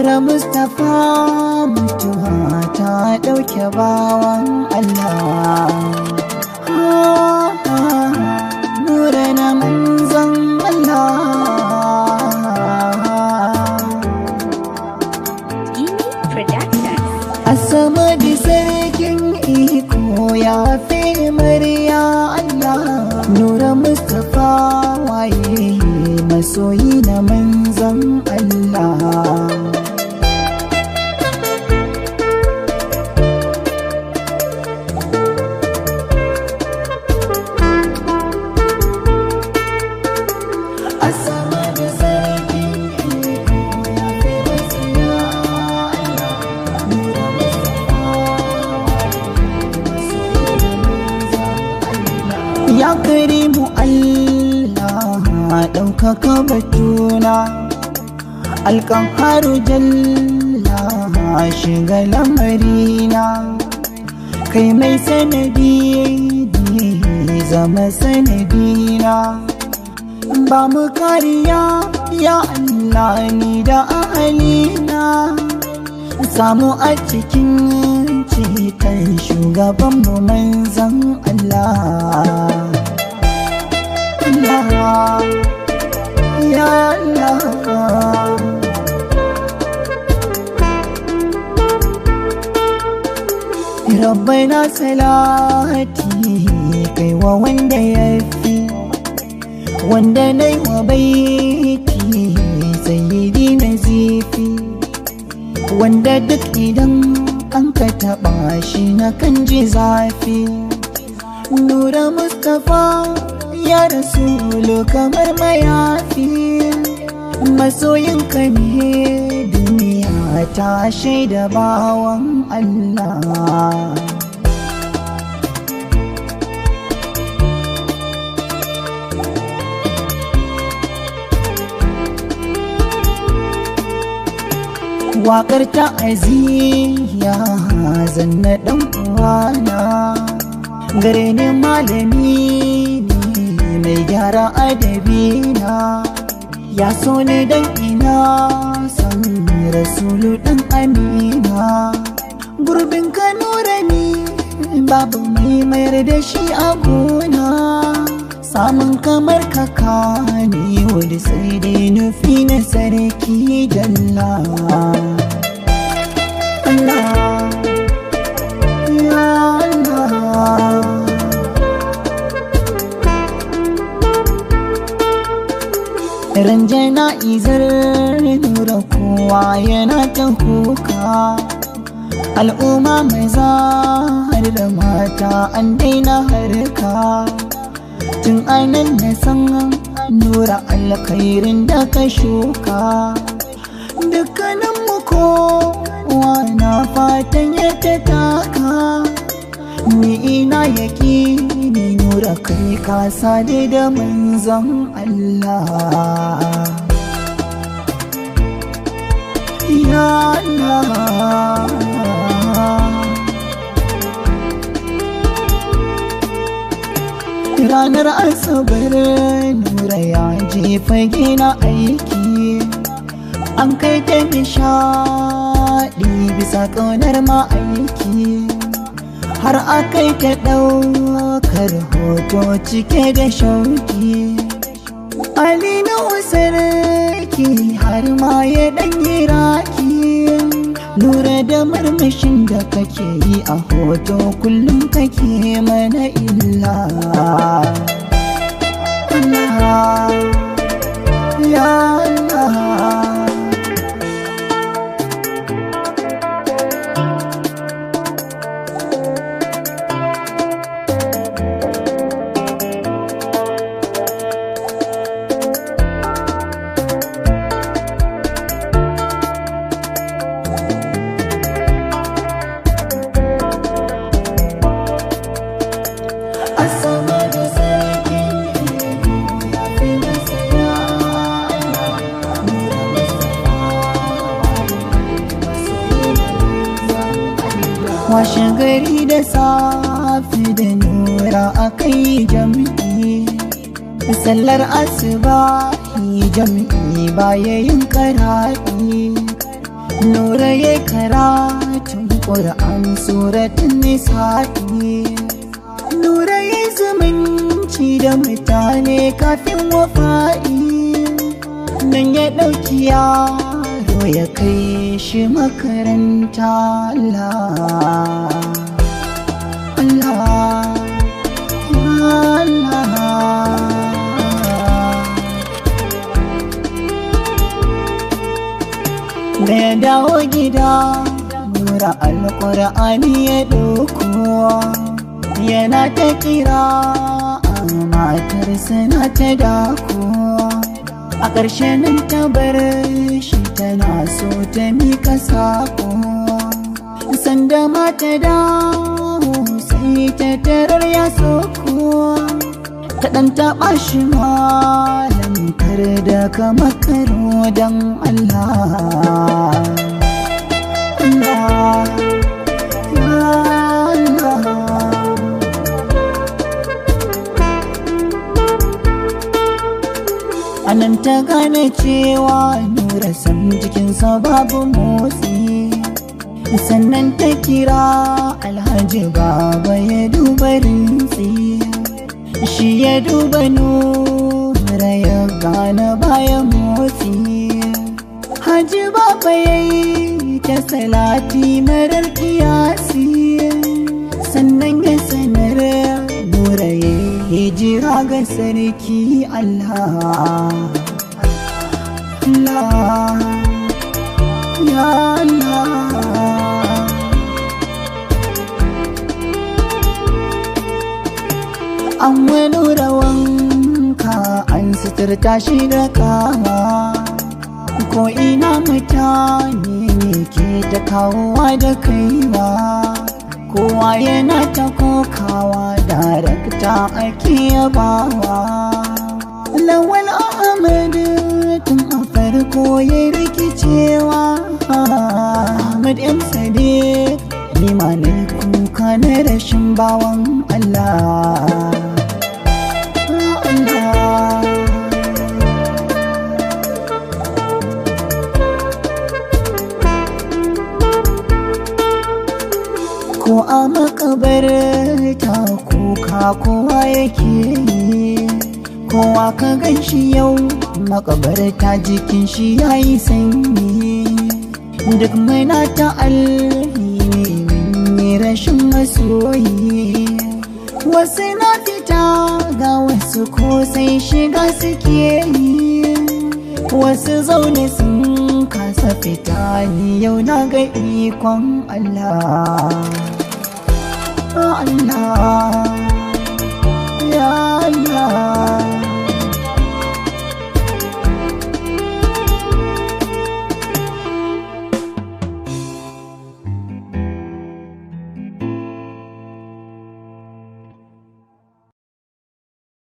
Nura Mustapha mutuwa ta ɗauke bawan Allah. Nura na manzon Allah. Gini Productions. Asamadi sarkin iko ya fi murya Allah. Nura Mustapha waye masoyi na manzon Allah. Asamadi sarkin iko ya fi murya Allah. Nura Mustapha waye masoyi na manzon Allah. Ya karimu Allah ɗaukaka batuna, alƙaharu jalla shiga lamarina, kai mai sanadi zama sanadina, ba mu kariya ya Allah ni da ahalina, samu a cikin ceton shugabanmu manzon Allah. Allah, ya Allah. Rabbana salati kai wa wanda ya fi, wanda na yi wa baiti sayyidi nazifi, wanda duk idan an ka taɓa shi na kan ji zafi. Nura Mustapha ya rasulu kamar mayafi, masoyinka ne duniya ta shaida bawan Allah. Waƙar ta'aziyya zanna ɗan uwana, gare ni malami ne mai gyara adabina, ya so ni dan ina son rasulu ɗan amina. Gurbin ka nura ni babu mai mayar da shi a gona, samun kamar kaka ne wani sai dai nufi na sarki jalla. Allah, ya Allah. Ran jana'izar nura kowa yana ta kuka, al'umma maza har da mata an daina harka. Tun anan na san nura alkhairin da ka shuka, dukkaninmu kowa na fatan ya ta taka. Ni ina yaki ni nura kai ka sadu da manzon Allah. Ya Allah. Ranar Asabar nura ya je fage na aiki, an kai ta nishaɗi bisa ƙaunar ma'aiki, har akai ta ɗaukar hoto cike da shauki. Ali na sarki har ma ya ɗan yi raki, lura da murmushin da kake yi a hoto kullum kake mana illa. Allah, ya Allah. Asamadu sarkin iko ya fi masa ya Allah. Nura Mustapha masoyi na manzon Allah. Washe gari da safe da nura akai jam'i, sallar asuba jam'i baya yin karaɗi. Nura ya karatun Ƙur'an suratun nisa'i. Nura ya zumunci da mutane kafin wafa'i. Nan ya ɗauki yaro ya kai shi makaranta. Allah Allah Allah. Da ya dawo gida, Nura Alƙur'ani ya ɗauko, yana ta kira matar na ta dako. A ƙarshe nan ta bar shi tana so ta mika sako. Sanda mata dawo sai ta tarar ya soko, ta ɗan taɓa shi, malam kar da ka makaro don Allah. Allah, ya Allah. Anan ta gane cewa Nura sam jikinsa babu motsi. Sannan ta kira Alhaji Baba ya duba rintsi. Shi ya duba Nura ya gane baya motsi. Haji Baba ya yi ta salati marar kiyasi. Sannan ya sanar Nura ya hijira ga sarki Allah. Allah, ya Allah. An wani rawanka, an suturta shi da kawa. Ko ina mutane ne ke ta kawowa da kaiwa. Kowa yana ta kokawa, darakta ake yabawa. Lawal Ahmad tun a farko ya rikicewa. Ahmad M Sadiq, nima na kuka na rashin bawan Allah. Allah. Ko a makabarta kuka kowa yake yi. Kowa ka gan shi yau makabarta jikin shi yayi sanyi. Duk muna ta alhini mun yi rashin masoyi. Wasu na fita ga wasu ko sai shiga suke yi. Wasu zaune sun kasa fita, ni yau na ga ikon Allah. Allah, ya.